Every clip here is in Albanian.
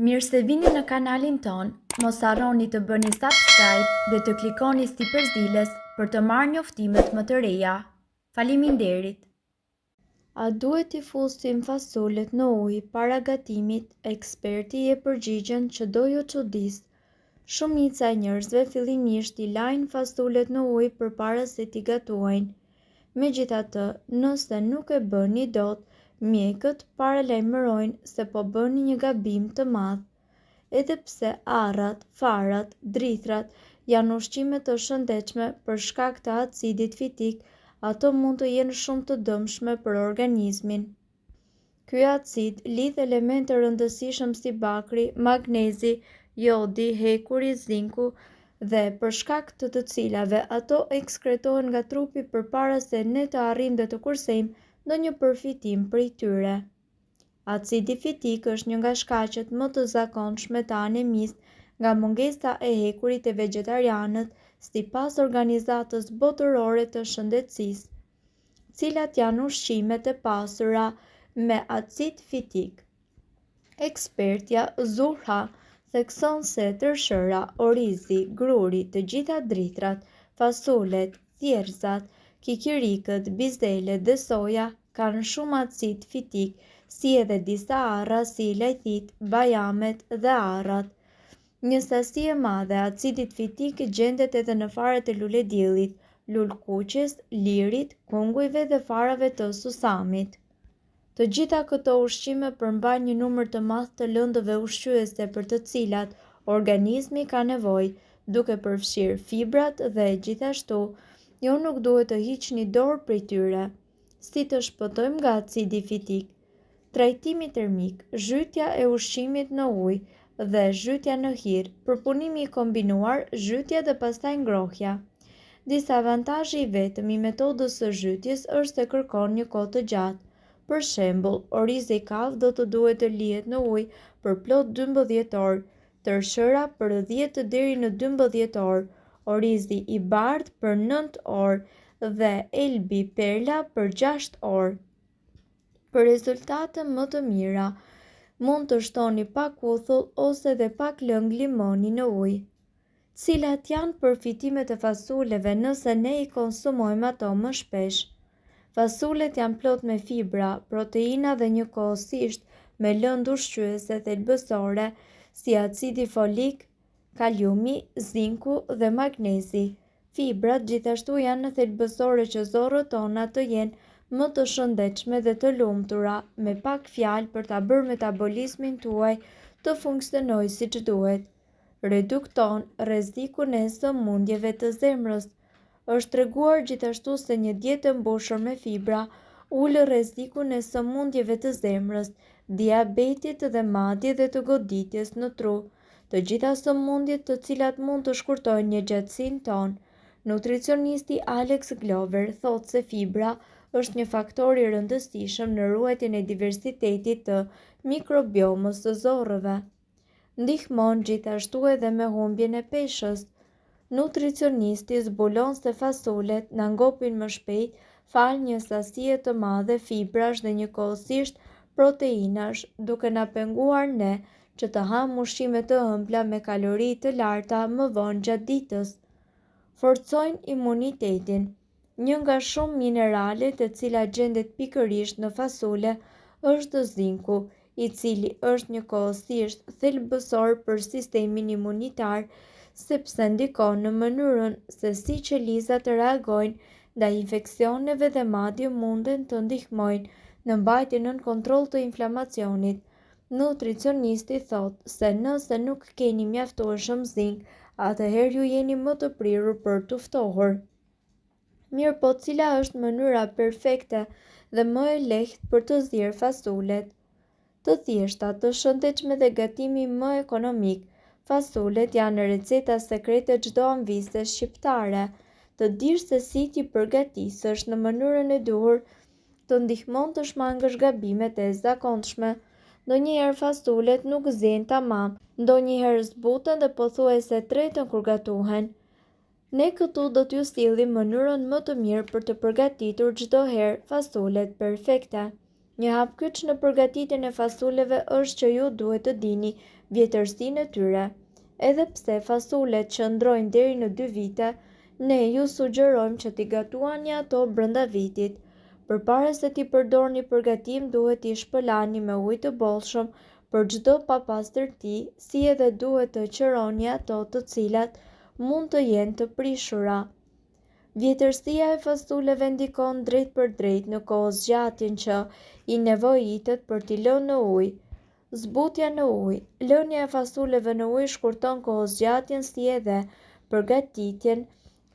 Mirë se vini në kanalin tonë, mos harroni të bëni subscribe dhe të klikoni sipër ziles për të marrë njoftimet më të reja. Faleminderit! A duhet t'i fusim fasulet në ujë para gatimit? Eksperti jep përgjigjen që do ju çudisë. Shumica e njerëzve fillimisht i lajnë fasulet në ujë përpara se t'i gatuajnë. Megjithatë, nëse nuk e bëni dot, mjekët paralajmërojnë se po bëni një gabim të madh. Edhe pse arrat, farat, drithërat janë ushqime të shëndetshme për shkak të acidit fitik, ato mund të jenë shumë të dëmshme për organizmin. Ky acid lidh elementë të rëndësishëm si bakri, magnezi, jodi, hekuri, zinku dhe për shkak të të cilave ato ekskretohen nga trupi përpara se ne të arrijmë dhe të kursejmë ndonjë përfitim prej tyre. Acidi fitik është një nga shkaqet më të zakonshme të anemisë nga mungesa e hekurit te vegjetarianët, sipas Organizatës Botërore të Shëndetësisë. Cilat janë ushqimet e pasura me acid fitik? Ekspertja Zuhra thekson se tërshëra, orizi, gruri, të gjitha drithërat, fasulet, thjerrëzat, kikirikët, bizelet dhe soja kanë shumë acid fitik, si edhe disa arra si lajthitë, bajamet dhe arrat. Një sasi e madhe e acidit fitik gjendet edhe në farat e lulediellit, lulëkuqes, lirit, kungujve dhe farave të susamit. Të gjitha këto ushqime përmbajnë një numër të madh të lëndëve ushqyese për të cilat organizmi ka nevojë, duke përfshirë fibrat dhe gjithashtu ju nuk duhet të hiqni dorë prej tyre. Si të shpëtojmë nga acidi fitik? Trajtimi termik, zhytja e ushqimit në ujë dhe zhytja në hirrë, përpunimi i kombinuar, zhytja dhe pastaj ngrohja. Disavantazhi i vetëm i metodës së zhytjes është se kërkon një kohë të gjatë. Për shembull, orizi kaf do të duhet të lihet në ujë për plot 12 orë, tërshëra për 10 deri në 12 orë, orizi i bardhë për 9 orë dhe elbi perla për 6 orë. Për rezultate më të mira, mund të shtoni pak uthull ose dhe pak lëng limoni në ujë. Cilat janë përfitimet e fasuleve nëse ne i konsumojmë ato më shpesh? Fasulet janë plot me fibra, proteina dhe njëkohësisht me lëndë ushqyese thelbësore si acidi folik, kaliumi, zinku dhe magnezi. Fibrat gjithashtu janë thelbësore që zorrët tona të jenë më të shëndetshme dhe të lumtura, me pak fjalë për ta bërë metabolizmin tuaj të funksionojë siç duhet. Redukton rrezikun e sëmundjeve të zemrës. Është treguar gjithashtu se një dietë e mbushur me fibra ul rrezikun e sëmundjeve të zemrës, diabetit dhe madje dhe të goditjes në tru. Të gjitha sëmundjet të cilat mund të shkurtojnë jetëgjatësinë tonë. Nutricionisti Alex Glover thotë se fibra është një faktor i rëndësishëm në ruajtjen e diversitetit të mikrobiomës së zorrëve. Ndihmon gjithashtu edhe me humbjen e peshës. Nutricionisti zbulon se fasulet na ngopin më shpejt falë një sasie të madhe fibrash dhe njëkohësisht proteinash, duke na penguar ne që të hamë ushqime të ëmbla me kalori të larta më vonë gjatë ditës. Forcojnë imunitetin. Një nga shumë mineralet e cila gjendet pikërisht në fasule është zinku, i cili është njëkohësisht thelbësor për sistemin imunitar, sepse ndikon në mënyrën se si qelizat reagojnë ndaj infeksioneve dhe madje munden të ndihmojnë në mbajtjen nën kontroll të inflamacionit. Nutricionisti thotë se nëse nuk keni mjaftueshëm zink, atëherë ju jeni më të prirur për t'u ftohur. Mirëpo cila është mënyra perfekte dhe më e lehtë për të zier fasulet? Të thjeshta, të shëndetshme dhe gatimi më ekonomik, fasulet janë receta sekrete e çdo amvise shqiptare. Të dish se si t'i përgatisësh në mënyrën e duhur të ndihmon të shmangësh gabimet e zakonshme. Ndonjëherë fasulet nuk zihen tamam, ndonjëherë zbuten dhe pothuajse treten kur gatuhen. Ne këtu do t'ju sjellim mënyrën më të mirë për të përgatitur çdo herë fasulet perfekte. Një hap kyç në përgatitjen e fasuleve është që ju duhet të dini vjetërsinë e tyre. Edhe pse fasulet qëndrojnë deri në dy vite, ne ju sugjerojmë që t'i gatuani ato brenda vitit. Përpara se t'i përdorni për gatim duhet t'i shpëlani me ujë të bollshëm për çdo papastërti, si edhe duhet të qëroni ato të cilat mund të jenë të prishura. Vjetërsia e fasuleve ndikon drejtpërdrejt në kohëzgjatjen që i nevojitet për t'i lënë në ujë. Zbutja në ujë. Lënia e fasuleve në ujë shkurton kohëzgjatjen si edhe përgatitjen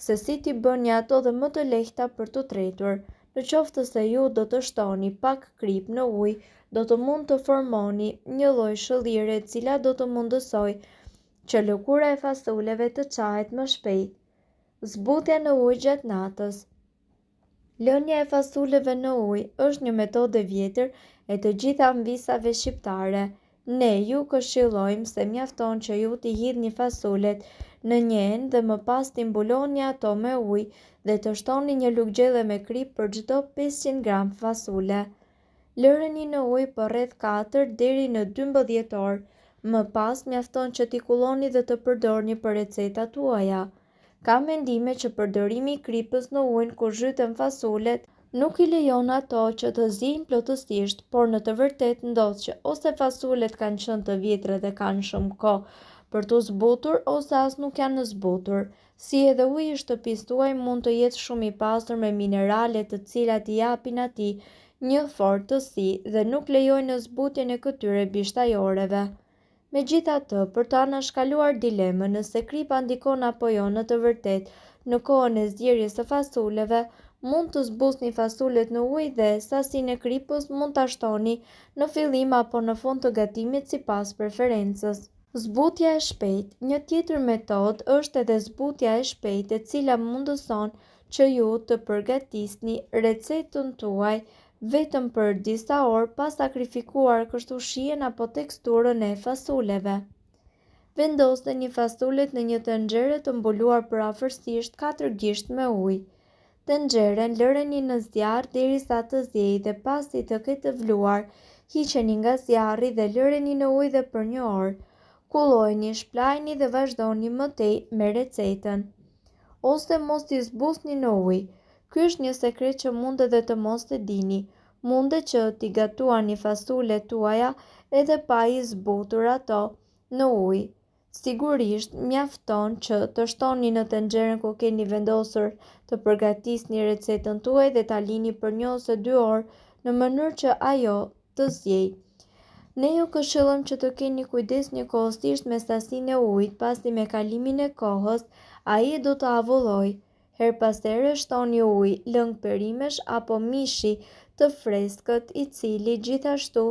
se si t'i bëni ato dhe më të lehta për t'u tretur. Në qoftë se ju do të shtoni pak kripë në ujë, do të mund të formoni një lloj shëllire e cila do të mundësojë që lëkura e fasuleve të çahet më shpejt. Zbutja në ujë gjatë natës. Lënia e fasuleve në ujë është një metodë e vjetër e të gjitha amvisave shqiptare. Ne ju këshillojmë se mjafton që ju t'i hidhni fasulet në një enë dhe më pas t'i mbuloni ato me ujë dhe të shtoni një lugë gjelle me kripë për çdo 500 gram fasule. Lëreni në ujë për rreth 4 deri në 12 orë. Më pas mjafton që t'i kulloni dhe të përdorni për recetat tuaja. Ka mendime që përdorimi i kripës në ujin ku zhyten fasulet nuk i lejon ato që të ziejnë plotësisht, por në të vërtetë ndodh që ose fasulet kanë qenë të vjetra dhe kanë shumë kohë për t'u zbutur ose as nuk janë zbutur. Si edhe uji i shtëpisë tuaj mund të jetë shumë i pasur me minerale të cilat i japin atij një fortësi dhe nuk lejojnë zbutjen e këtyre bishtajoreve. Megjithatë, për të anashkaluar dilemën nëse kripa ndikon apo jo në të vërtetë në kohën e zierjes së fasuleve, mund të zbusni fasulet në ujë dhe sasinë e kripës mund ta shtoni në fillim apo në fund të gatimit sipas preferencës. Zbutja e shpejtë, Një tjetër metodë është edhe zbutja e shpejtë e cila mundëson që ju të përgatisni recetën tuaj vetëm për disa orë pa sakrifikuar kështu shijen apo teksturën e fasuleve. Vendoseni fasulet në një tenxhere të mbuluar përafërsisht 4 gisht me ujë. Tenxheren lëreni në zjarr derisa të ziejë dhe pasi të ketë vluar, hiqeni nga zjarri dhe lëreni në ujë dhe për një orë. Kullojeni, shplajeni dhe vazhdoni më tej me recetën. Ose mos t'i zbusni në ujë. Ky është një sekret që mund edhe të mos e dini. Mundet që t'i gatuani fasulet tuaja edhe pa i zbutur ato në ujë. Sigurisht, mjafton që të shtoni në tenxheren ku keni vendosur të përgatisni recetën tuaj dhe ta lini për një ose dy orë në mënyrë që ajo të ziejë. Ne ju këshillojmë që të keni kujdes njëkohësisht me sasinë e ujit, pasi me kalimin e kohës ai do të avullojë. Herë pas here shtoni ujë, lëng perimesh apo mishi të freskët, i cili gjithashtu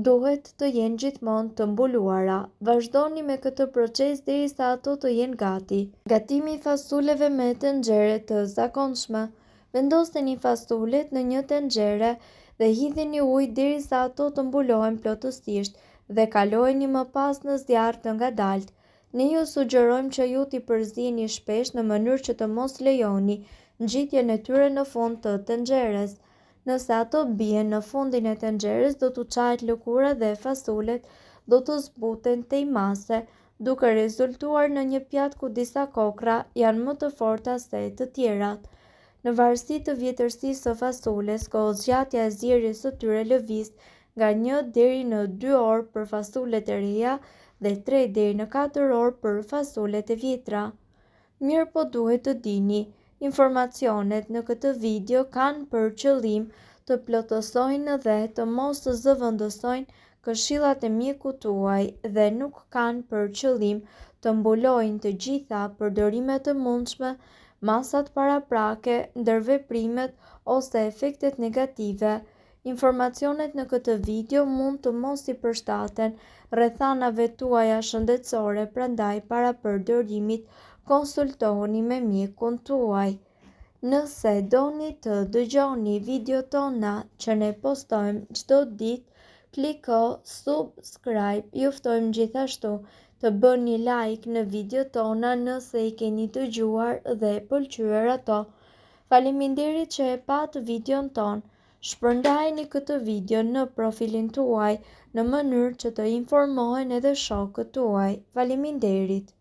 duhet të jenë gjithmonë të mbuluara. Vazhdoni me këtë proces derisa ato të jenë gati. Gatimi i fasuleve me tenxhere të zakonshme. Vendoseni fasulet në një tenxhere dhe hidhini ujë derisa ato të mbulohen plotësisht dhe kalojeni më pas në zjarr të ngadaltë. Ne ju sugjerojmë që ju t'i përzieni shpesh në mënyrë që të mos lejoni ngjitjen e tyre në fund të tenxheres. Nëse ato bien në fundin e tenxheres do t'u çahet lëkura dhe fasulet do të zbuten tej mase, duke rezultuar në një pjatë ku disa kokrra janë më të forta se të tjerat. Në varësi të vjetërsisë së fasules, kohëzgjatja e zierjes së tyre lëviz nga një deri në dy orë për fasulet e reja dhe tre deri në katër orë për fasulet e vjetra. Mirëpo duhet të dini, informacionet në këtë video kanë për qëllim të plotësojnë dhe të mos zëvendësojnë këshillat e mjekut tuaj dhe nuk kanë për qëllim të mbulojnë të gjitha përdorimet e mundshme, masat paraprake, ndërveprimet ose efektet negative. Informacionet në këtë video mund të mos i përshtaten rrethanave tuaja shëndetësore, prandaj para përdorimit konsultohuni me mjekun tuaj. Nëse doni të dëgjoni videot tona që ne postojmë çdo ditë, kliko subscribe. Ju ftojmë gjithashtu të bëni like në videot tona nëse i keni dëgjuar dhe pëlqyer ato. Faleminderit që e patë videon tonë. Shpërndajeni këtë video në profilin tuaj në mënyrë që të informohen edhe shokët tuaj. Faleminderit!